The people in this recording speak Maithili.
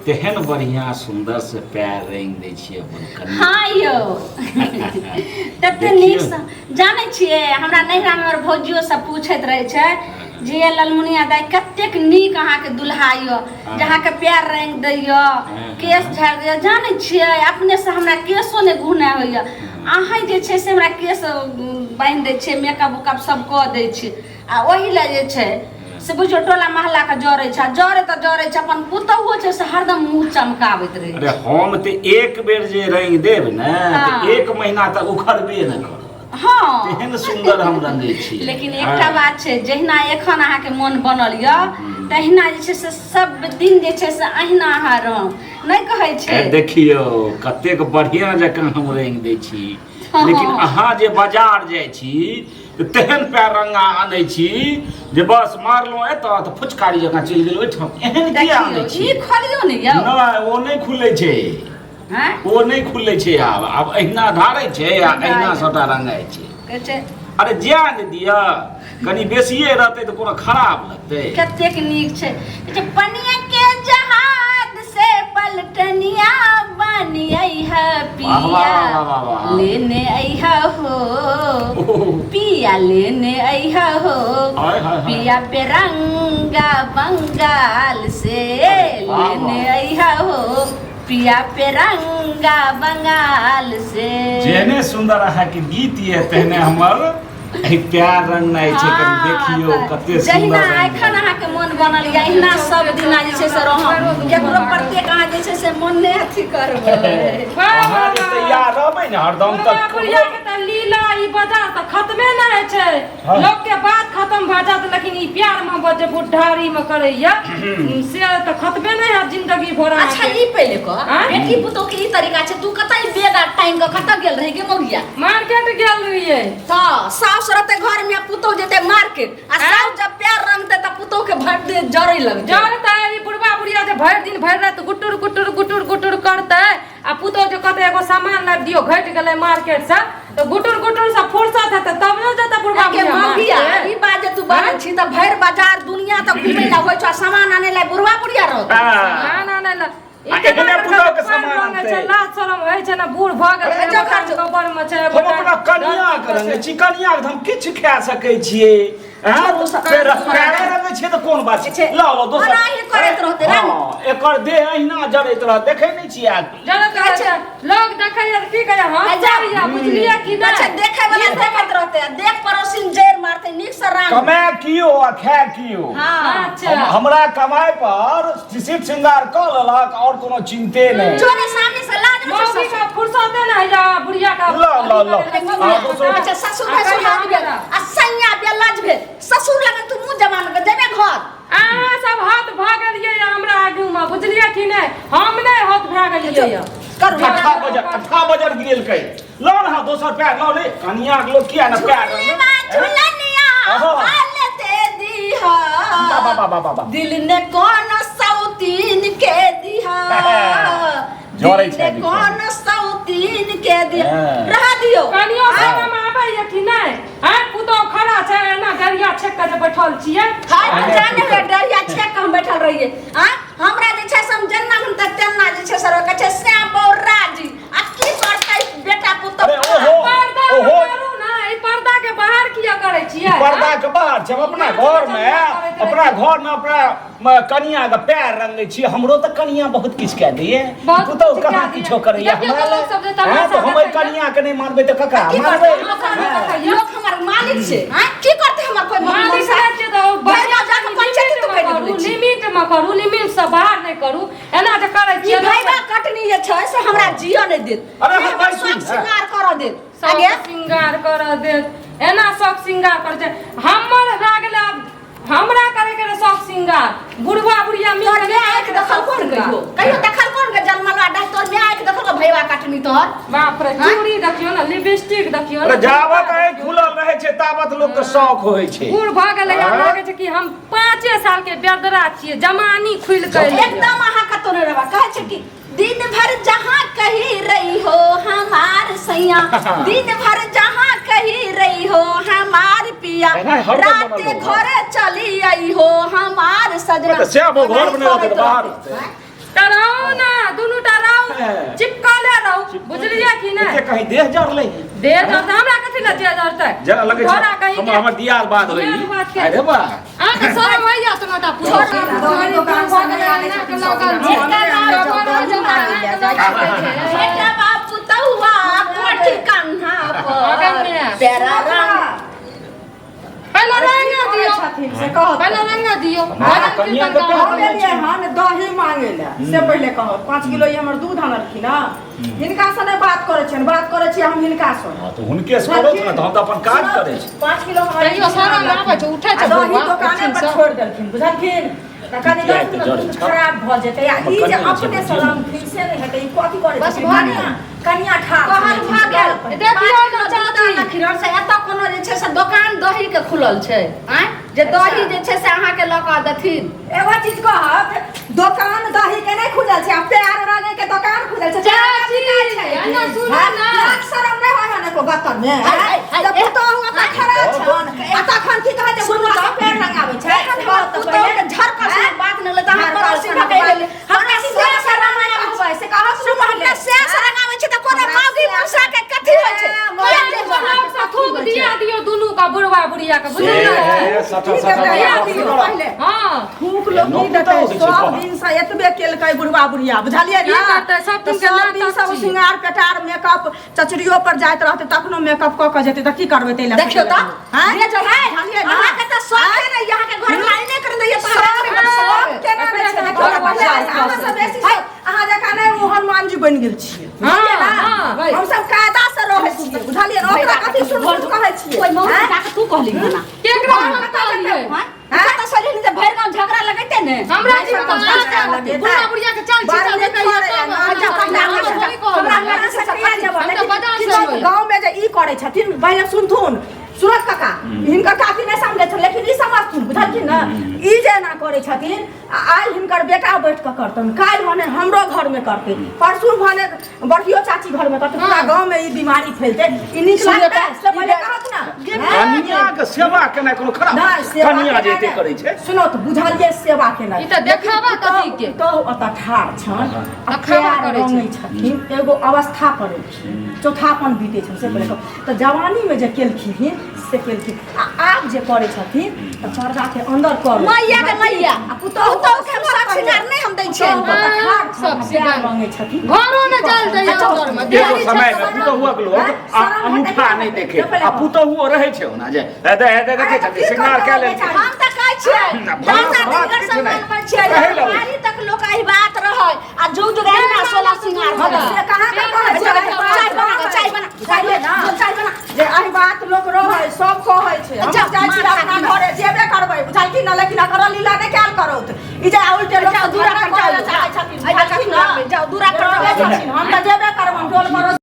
तेहन बढ़िया सुंदर से पैर रंग दै छियै अपन कनिया। हाँ यौ, तते नीकसँ जानै छियै। हमरा नैहरामे हमर भौजियो सब पूछैत रहै छै जे ये ललमुनिया दाइ, कतेक नीक अहाँके दुल्हा यऽ जे अहाँके पैर रंग दैय, केश झाड़ि दैय। जानै छियै, अपनेसँ हमरा केशो नहि गुहनाइ होइए, अहाँ जे छै से हमरा केश बान्हि दै छियै, मेकअप उकअप सब कऽ दै छी। आ ओहि लए जे छै से बुझियौ टोला मोहल्लाके जरै छै, आ जरै तऽ जरै छै, अपन पुतहुओ छै से हरदम मुँह चमकाबैत रहै। अरे हम तऽ एक बेर जे रंग देब ने तऽ एक महीना तक उखड़बे ने करत। तेहन सुन्दर हम रंगै छी। लेकिन एकटा बात छै, जहिना एखन अहाँके मन बनल यऽ तहिना जे छै से सब दिन जे छै से अहिना अहाँ रहब, नहि कहै छै? देखियौ कतेक बढ़िया जकाँ हम रंग दै छी। लेकिन अहाँ जे बाजार जाइ छी तऽ तेहन पैर रंगा आनै छी जे बस मारलहुँ एतऽ तऽ फुचकारी जकाँ चलि गेल ओहिठाम। एहन किया आनै देखियौ छी? ई खोलियौ ने यौ। नहि, ओ नहि खुलै छै। आँय? ओ नहि खुलै छै। आब आब अहिना धारै छै आ अहिना सबटा रंगाइ छै। कहै छै अरे जाय ने दिअ, कनि बेसिए रहतै तऽ कोनो खराब लगतै? कतेक नीक छै। कहै छै, पनिया के जहाज से पलटनिया बनी अइहा वाह, वाह, पिया वाह, वाह, वाह। लेने अइहा हो, पिया लेने अइहा हो, हाय, हाय, हाय। पिया पे रंगा बंगाल से वाह, वाह। लेने अइहा हो, पिया पे रंगा बंगाल से। जेहने सुंदर अहाँके गीत ये तेहने हमर एहि प्यार रंगनाइ छै। कनि देखियौ तऽ कते जहिना सुंदर रंग। एखन अहाँके मन बनल यऽ अहिना सब दिना जे छै से रहब। केकरो प्रत्येक अहाँ जे छै से मन नहि अथी करबै। अहाँ जे तैयार रहबै ने हरदम बुढ़वा तऽ बुढ़िया के तऽ लीला ई बाजार तऽ खत्मे नहि होइ छै। लोक के बात खत्म भऽ जात, लेकिन ई प्यार मोहब्बत जे बुढ़ारी में करैया से तऽ खत्मे नहि हैत जिंदगी भर अच्छा अहाँके। ई पहिले कह, आँय? बेटी पुतोह के ई तरीका छै? तू कतऽ ई बेग आ टांगि कऽ कतऽ गेल रही गे मौगिया? मार्केट गेल रहियै। तऽ साउस रहतै घर में आ पुतोह जेतै मार्केट, आ साउस जब प्यार रंगतै तऽ पुतोह के भरि देह जरै लगतै। जरतै। ई बुढ़वा बुढ़िया जे भरि दिन भरि राति गुटुर गुटुर गुटुर गुटुर करतै आ पुतोह जे कहतै एगो सामान लाबि दियौ, घटि गेलै मार्केट से, तऽ गुटुर गुटुर से फुर्सत हेतै तब ने जेतै बुढ़वा के बुढ़िया मौगिया मार्केट। ई बात जे तू बाजै छी तऽ भरि बाजार दुनिया तऽ घुमै ला होइ छौ आ सामान आनै ला बुढ़वा बुढ़िया रहतौ? ना ना ना ना। ई आ केना एहने के पुतोह के पार सामान रंगै छै, आनतै। लाज शरम होइ छै ने, बूढ़ भऽ गेलै, अरे जो एगो खर्च। कबर में छै, एगो हम अपना कनिया के रंगै छी, कनिया के तऽ हम किछु खा सकै छियै। आँय? छोड़ू सब। फेर पैरे रंगै छियै तऽ कोन बात छै? छै। लऽ लो दोसर। ओनाही करैत रहतै, रंग। हँ, एकर देह अहिना जरैत रहत, देखै नहि छियै आदमी? जरैत रहै छै। लोग देखैया तऽ की कहैया? हम अच्छा। जाइया, बुझलियै कि नहि? अच्छा, देखै वाला देखैत रहतै आ देख पड़ोसिन जड़ि मारतै। नीक से रंग। कमाए कियो आ खाए कियो। हाँ। अच्छा। हमरा कमाए पर शिव श्रृंगार कऽ लेलक और कोनो चिंते नहि। जोरे सामने से लाज नहि छै मौगी ससुर। का फुर्सते नहि होइया बुढ़िया का। ल, ल, ल। मौगिया। आ, दोसर- अच्छा, ससुर भेल सुहाग भेल आ सैया भेल लाज भेल। ससुर लगन तू मुँह जमान के जेबे घर? अहाँ सब हाथ भऽ गेलियै या हमरा आगू मे, बुझलियै कि नहि? हम नहि हाथ भए गेलियै या। करू। अट्ठा बजर, अट्ठा बजर गिरेलकै। लऽ ने दोसर पैर लऽ ले। कनिया के लोग किया ने पैर झूलवा झूलनिया अहो। हाल ते दीहा, बा बा बा बा बा। दिल ने कौन सौतीन के दिहा, जरै दिल छै ने देखियौ। कौन सौतीन के दिहा। हाँ। रह दियौ। कनियो शरम आबैया कि नहि? आँय, पुतोह खड़ा छै, एना डरिया छेक के जे बैठल छियै। हाय, अरे जाने पुतोह। हुए डरिया छेक के हम बैठल रहिए। आ हमरा जे छै से हम जेना हम तऽ तेना जे छै से कहै छै श्याम बौराजी। आ की करतै बेटा पुतोह? अरे ओहो पर्दा मे ओहो करू ना, ई पर्दा के बाहर किया करै छियै? पर्दा के बाहर छै। हम अपना घर में, अपना घर में अपना कनिया के पैर रंगै छी। हमरो तऽ कनिया बहुत किछु कए दैये। बहुत पुतोह किछु कहाँ कए दैये। किछो करैया देखियौ हमरा तऽ लोक सब जे लग? तमाशा हँ, तऽ हम एहि देखैया। कनिया के नहि मानबै तऽ ककरा की मानबै? करतै? लोक हमर मालिक छै। आँय, की करतै हमर कोई मालिक मौसा? नहि छै तऽ ओ भरि गाँव जाकऽ पंचायती तू लिमिट मे कहि करू, देबै छी। लिमिट मे करू, लिमिट से बाहर नहि करू। एना जे करै ई छियै भैया कटनी जे छै से हमरा जियो नहि देत। अरे नहि हम हमर बैसू, शौक श्रृंगार करऽ देत। शौक आगे श्रृंगार करऽ देत, एना शौक श्रृंगार करै छै। हमर भए गेलै आब हमरा करे के रहे शौक श्रृंगार, बुढ़वा बुढ़िया मिल तोर के माय आँखि देखल कोन कहियो? कहियो देखल कोन के जन्मलवा डाह तोर माय आँखि देखल को भैया कटनी तोहर? बाप रे। हाँ? चूड़ी देखियौ ने, लिपस्टिक देखियौ अरे ने। जाबत आँखि खुलल रहै छै ताबत लोक के शौक होइ छै। बूढ़ भऽ गेलै आब। हाँ? लागै छै कि हम 5 साल के बेदरा छियै, जमानी खुलि के एलै। एकदम अहाँ कतौ नहि रहबा। कहै छै कि दिन भर जहाँ कही रही हो हमार सैया, दिन भर जहाँ कही रही हो हमार पिया, एना हरदम रात बनल रहू। घरे चली आई हो हमार सजना। तऽ सएह घर मे नहि रहतै तऽ बाहर रहतै। तऽ रहू चिपकले रहू बुझलियै कि नहि एते कहीं देह जरलै देह जरतै हमरा कथी लए देह जरतै जरा लगै छै तोरा कहीं हमर के हमर दियाद बाद होई दियाद बाद के। अरे बा अहाँके शरम होइया सुनो तऽ पूछो दोकान से नहि आनै छथिन, सब दिन। बेटा बापू तहुआ कोठी कन्हा पर पेरा रंग पहिले रंगा दियौ छथिन से कहत पहिले रंगा दियौ हमरा कनिया के हम एलियै हन दही मांगे लए से पहिले कहत 5 किलो ई हमर दूध आनलखिन हँ हिनका से नहि बात करै छियनि बात करै छियै हम हिनका से हँ तऽ हुनके से करत ने तऽ हम तऽ अपन काज करै छी 5 किलो हमर तैयो शरम आबै छै, उठै छै आ दही बौआ, दोकाने पर उठथिन सब। छोड़ि देलखिन बुझलखिन तऽ कनि किया एते दूध जरै छै? खराब भऽ जेतै आ ई जे कनिया छै, अपने से बुझियौ। रंगथिन से नहि हेतै ई कथी करै बस छथिन भऽ कनिया कनिया ठाढ़ कहल छथिन, भऽ गेल देखियौ ने पाँच किलो दूध चाची। आनलखिन हन से एतऽ कोनो जे छै से दोकान दही के खुलल छै आँय जे दही जे छै से अहाँके लऽ कऽ देथिन एगो चीज कहब दोकान दही के नहि खुजल छै आ प्यार रंगे के दोकान खुजल छै चाची, एना सुनू ना। लाज शरम नहि होय हन एको गत्तर में हाय, हाय, हाय, जब पुतोहु ओतऽ खड़ा छन आ तखन की कहै छै सुनू बुढ़वा तऽ। सब पैर रंगाबै छै एखन हमर पुतोहु के झरकल से बात नहि लेता हम पड़ोसी भऽ के गेलै हमरा से शरम नहि आबै से कहत सुनू हमरा से शरम आबै छै तऽ कोनो मौगी मौसा के कथी होइ छै पाँच किलो से खूब दिया दियौ दुनू का बुढ़वा बुढ़िया के बुझलियै से सटा सटा दिया बात दियौ करऽ। पहिले। हँ थूक लोक नौ की देतै पुतहु दै छै सब बाप। दिन से एतबे केलकै बुढ़वा बुढ़िया बुझलियै की ना करतै, सब दिन तऽ के सब नाटक दिन से ओ छी। सिंगार पेटार मेकअप चचरियो पर जाइत रहतै तखनो मेकअप कऽ के जेतै तऽ की करबै ताहि लए देखियौ तऽ आँय? जे जो है बुझलियै ना? अहाँके तऽ शौक है ने अहाँके घर वाला नहि कर दैया सब सब केना नहि छै देखियौ ने पहिले अहाँ सब बेसी अहाँ जकाँ नहि ओ हनुमान जी बनि गेल छियै बुझलियै ना? हँ, हमसब कायदा से रहै छियै बुझलियै ने ओकरा कथी सुन सुन कहै छियै कोइ मौसी आँय? जाके तू कहली हना केकरा हम कहलियै कतऽ सली जे भरि गाँव झगड़ा लगैते ने हमरा जी सब झगड़ा लगेतै। बुढ़ा बुढ़िया के चाल बड़ छी नीक करैया ना, अच्छा हमरा हमरा से किया जेबै? हम तऽ लेकिन बाजार से किछु अयबै। गाँव में जे ई करै छथिन पहिले सुनथुन सूरज काका हिनकर काकी नहि समझै छथिन लेकिन ई समझथुन बुझलखिन ने ई जे एना करै छथिन आ आइ हिनकर बेटा बैठ कऽ करतन काल्हि भने हमरो घरमे करतै परसू भने बड़कियो चाची घरमे करतै पूरा गाँवमे ई बीमारी फैलतै ई नीक सुनियौ लागतै तऽ, से पहिले कहत ने कनिया के सेवा केनाइ कोनो खराब नहि, सेवा कनिया जे केनाइ एते नहि। करै छै सुनो तऽ बुझलियै सेवा केनाइ ई तऽ देखावा लेकिन कथी के? पुतोहु ओतऽ ठाढ़ छन आ देखावा पैर करै छै। रंगै छथिन एगो अवस्था पर एलखिन चौथापन बीतै छनि से पहिले कहू। तऽ जवानीमे जे केलखिन से केलखिन आ आब जे करै छथिन तऽ पर्दाके अन्दर करू मैया के मैया आ पुतोहु पुतोहु के हम सब सिंगार नहि हम दै छियनि पुतोहु ओतऽ ठाढ़ छन, सब आ पैर सिंगार। रंगै छथिन घरो ने जाल दैया अच्छा, घरमे एगो दियारी समय छै मे पुतहुअक लोक आँय? आ शरम अंगूठा हेतै नहि कि देखे पहिले आ कहू। पुतहुओ रहै छै ओना जे हेदे हेदे देखै अरे छथिन तऽ की श्रृंगार करतै कए ओ लेलकै बेचारी? हम तऽ कहै छियै ना, दादा बात दिनकर किछु सम्मान नहि। पर छियै कहै लए बारी तक लोक एहि बात रहै आ जुग जुग एहिना सोलह सिंगार हँ तऽ भेलै। से कहाँ के कहै छै? चाय बना चाय बना बुझलियै ना? चाय बना जे एहि बात लोक रहै सब कहै छै हम अच्छा, जाइ छी माथा अपना की- घरे जेबे करबै बुझलखिन ना लेकिन अकर लीला नहि कयल करौत ई जे उल्टे लोक अच्छा, दूध